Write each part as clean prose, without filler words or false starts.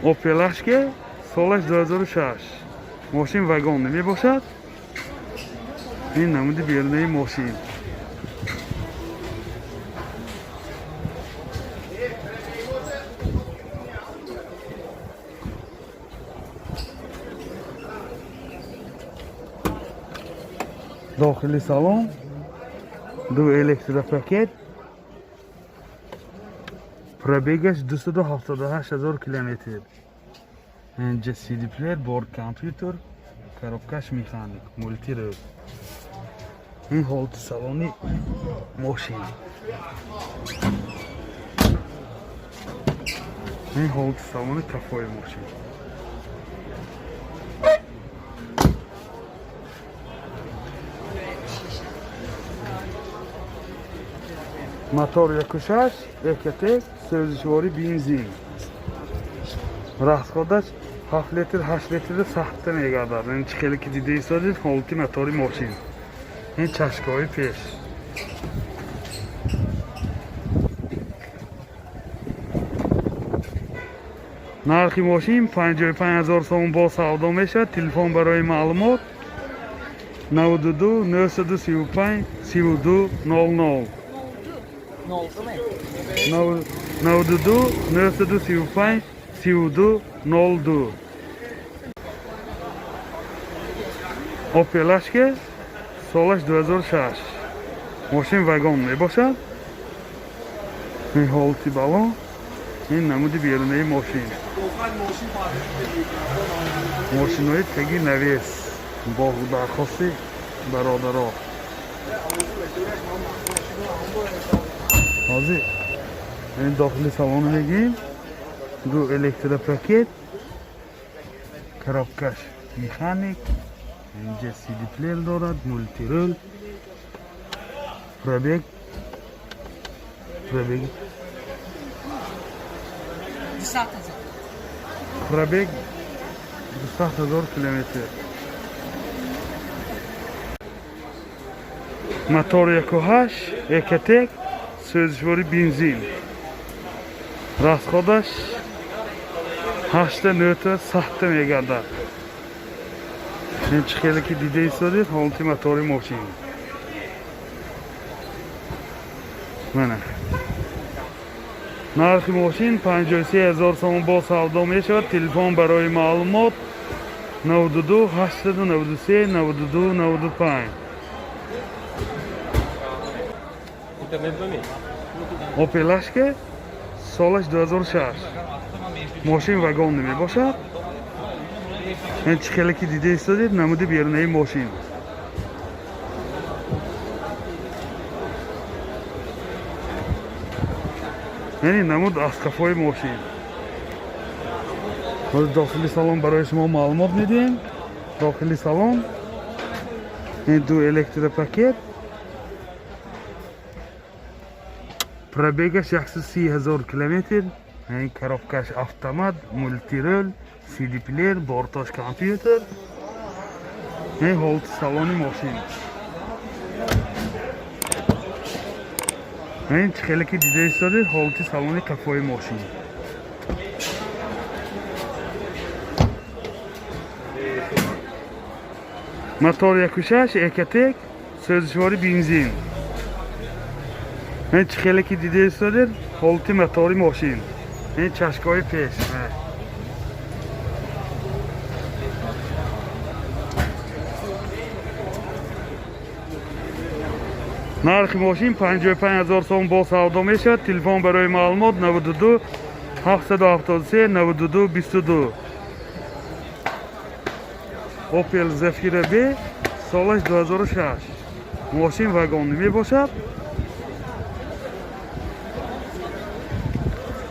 Opel Ashke солаш 2006. Мошин вагон мебошад. Ин намуди берунаи мошин. Дохили салон ду электропакет, пробегаш 278 ҳазор километр. Инҷа CD плеер, борт компютер, коробкаш механик, мультируль. Ин ҳолати салони мошин. Ин ҳолати салони кафои мошин. Мотор 1.6, Ecotec, сӯзишворӣ бензин. Расходаш 7 литр, 8 литр сахтта мегардад. Ин чӣ хеле ки дида истодед, ҳолати мотори мошин. Ин чашкаҳои пеш. Нархи мошин 55 ҳазор сомон бо савдо мешавад. Телефон барои маълумот 92 935 32 00. 92 935 32 02. Opel Ashke солаш 2006. Мошин вагон мебошад. Ин ҳолати балон, ин намуди берунаи мошин. Мошинои теги навес бо дархости бародаро. Ҳозир ин дохили салон мегирем. Ду электропакет, коробкаш механик, инҷа CD плеер дорад, мультируль, пробег пробег 200 ҳазор километр. Мотор 1.8, Ecotec, сӯзишворӣ бензин. Расходаш 8 9 сахтта мегардад. Ин чӣ хеле ки дида истодед, ҳолати мотори мошин. Мана. Нархи мошин 53 ҳазор сомон бо савдо мешавад. Телефон барои маълумот 92 893 92 95. Opel Ashke солаш 2006. Мошин вагон мебошад. Ин чӣ хеле ки дида истодед, намуди берунаи мошин. Яъне намуд аз қафои мошин. Ҳозир дохили салон барои шумо маълумот медиҳем. Дохили салон ин ду электропакет, пробегаш 130 ҳазор километр. Ин коробкаш автомат, мультируль, CD плеер, бортош компютер. Ин ҳолати салони мошин. Ин чӣ хеле ки дида истодед, ҳолати салони қафои мошин. Мотор 1.6, Ecotec, сӯзишворӣ бензин. Ин чӣ хеле ки дида истодед, ҳолати мотори мошин. Ин чашкаҳои пеш. Нархи мошин 55 ҳазор сом бо савдо мешавад. Телефон барои маълумот 92 773 92 22. Opel Zafira B солаш 2006. Мошин вагон мебошад.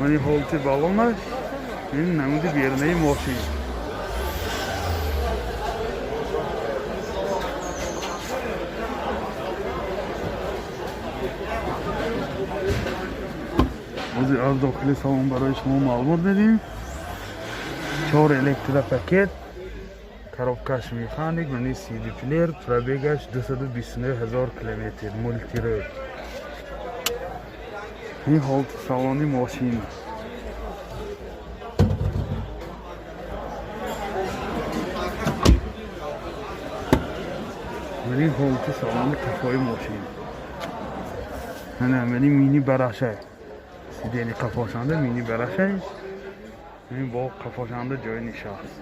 Мани ҳолати балонаш, ин намуди берунаи мошин. Ҳозир аз дохили салон барои шумо маълумот медиҳем. Чор электропакет, коробкаш механик, мани CD плеер, пробегаш 229 ҳазор километр, мультируль. Ин ҳолати салони мошин. Мани ҳолати салони қафои мошин. Ана мани мини барашай. Сидени қафошанда мини барашай. Ин бо қафошанда ҷои нишаст.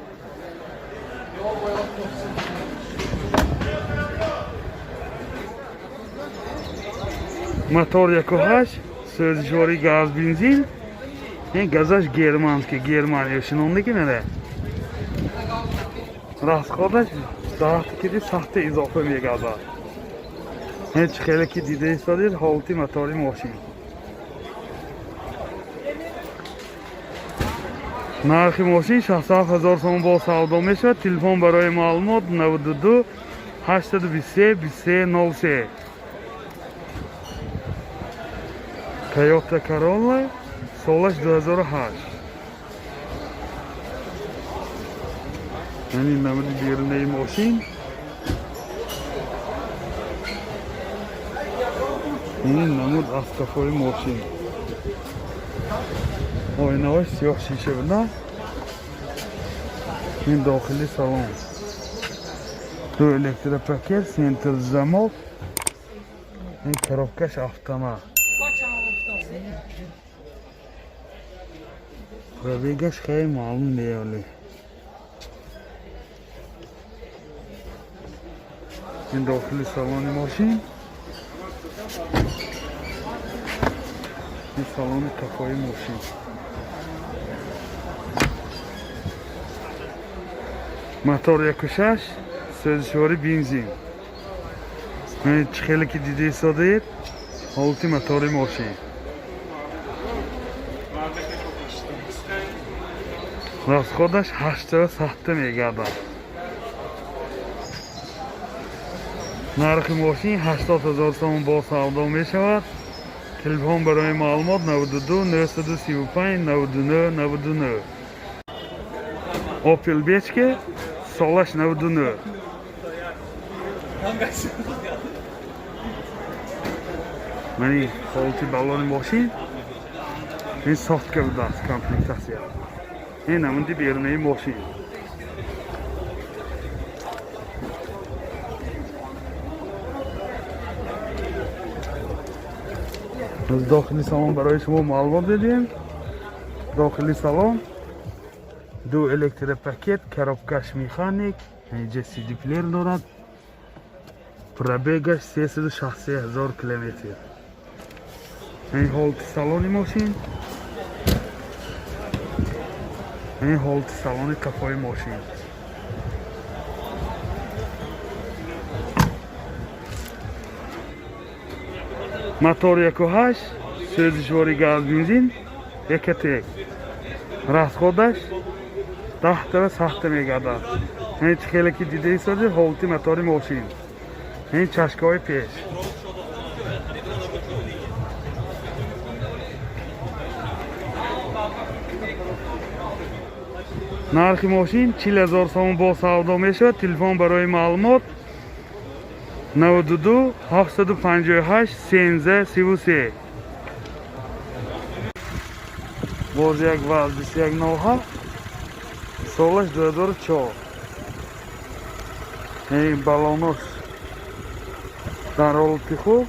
Мотор 1.8, сӯзишворӣ газ бензин. Ин газаш германский, Германия шинондики мана. Расходаш даҳта киди сахта изофа мегардад. Ҳеҷ хеле ки дида истодед ҳолати мотори мошин. Нархи мошин 67 ҳазор сомон бо савдо мешавад. Телефон барои маълумот 92 823 23 03. Toyota Corolla солаш 2008. Яъне намуди берунаи мошин. Ин намуд аз қафои мошин. Оинаҳои сиёҳ шиша буда. Ин дохили салон. Ду электропакет, центр замок. Ин коробкаш автомат. Пробегаш хеле маълум меёли. Ин дохили салони мошин. Ин салони қафои мошин. Мотор 1.6, сӯзишворӣ бензин. Чӣ хеле ки дида истодаед, ҳолати мотори мошин. Расходаш 8 сахта мегардад. Нархи мошин 80 ҳазор сомон бо савдо мешавад. Телефон барои маълумот 92 935 99 99. Opel Bechke солаш 99. Мани ҳолати баллони мошин. Ин софтка будааст комплектатсия. Ин намуди берунаи мошин. Аз дохили салон барои шумо маълумот медиҳем. Дохили салон ду электропакет, коробкаш механик, инҷа CD плеер дорад. Пробегаш 363 ҳазор километр. Ин ҳолати салони мошин. Ин ҳолати салони қафои мошин. Мотор 1.8, сӯзишворӣ газ бензин, Ecotec. Расходаш 10 сахта мегардад. Ин чӣ хеле ки дида истодед ҳолати мотори мошин. Ин чашкаҳои пеш. Нархи мошин 40 ҳазор сомон бо савдо мешавад. Телефон барои маълумот 92 758 13 33. Боз як ВАЗ 2107, солаш 2004. Ин балонош дар ҳолати хуб.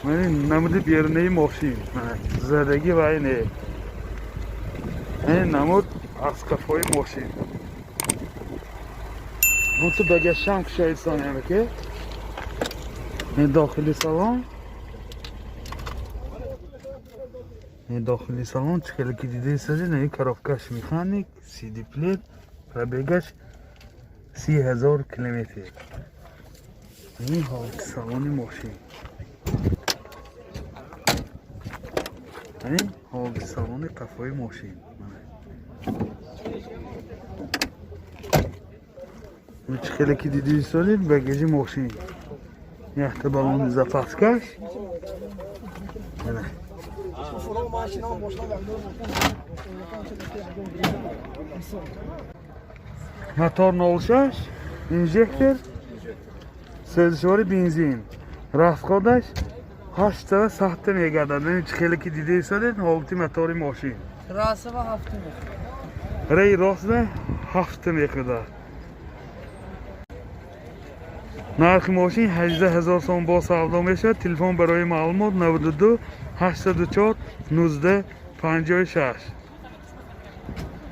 Мани намуди берунаи мошин. Задагӣ вай не. Ин намуд аз қафои мошин. Буту багашам кушаисон ки. Ин дохили салон. Ин дохили салон чӣ хеле ки дида истодед, ин коробкаш механик, CD плеер, пробегаш 30 ҳазор километр. Ин ҳолати салони мошин. Ин ҳолати салони қафои мошин. Чӣ хеле ки дида истодед, багажи мошин. Якта баллони запаскаш. Мотор 06, инжектор, сӯзишвори бензин. Расходаш 8 сахта мегардад. Чӣ хеле ки дида истодед, ҳолати мотори мошин. Расова ҳафта мехӯрад. Рей ростда ҳафта мехӯрад. Нархи мошин 18 ҳазор сом, бо савдо мешавад. Телефон барои маълумот: 92 804 19 56.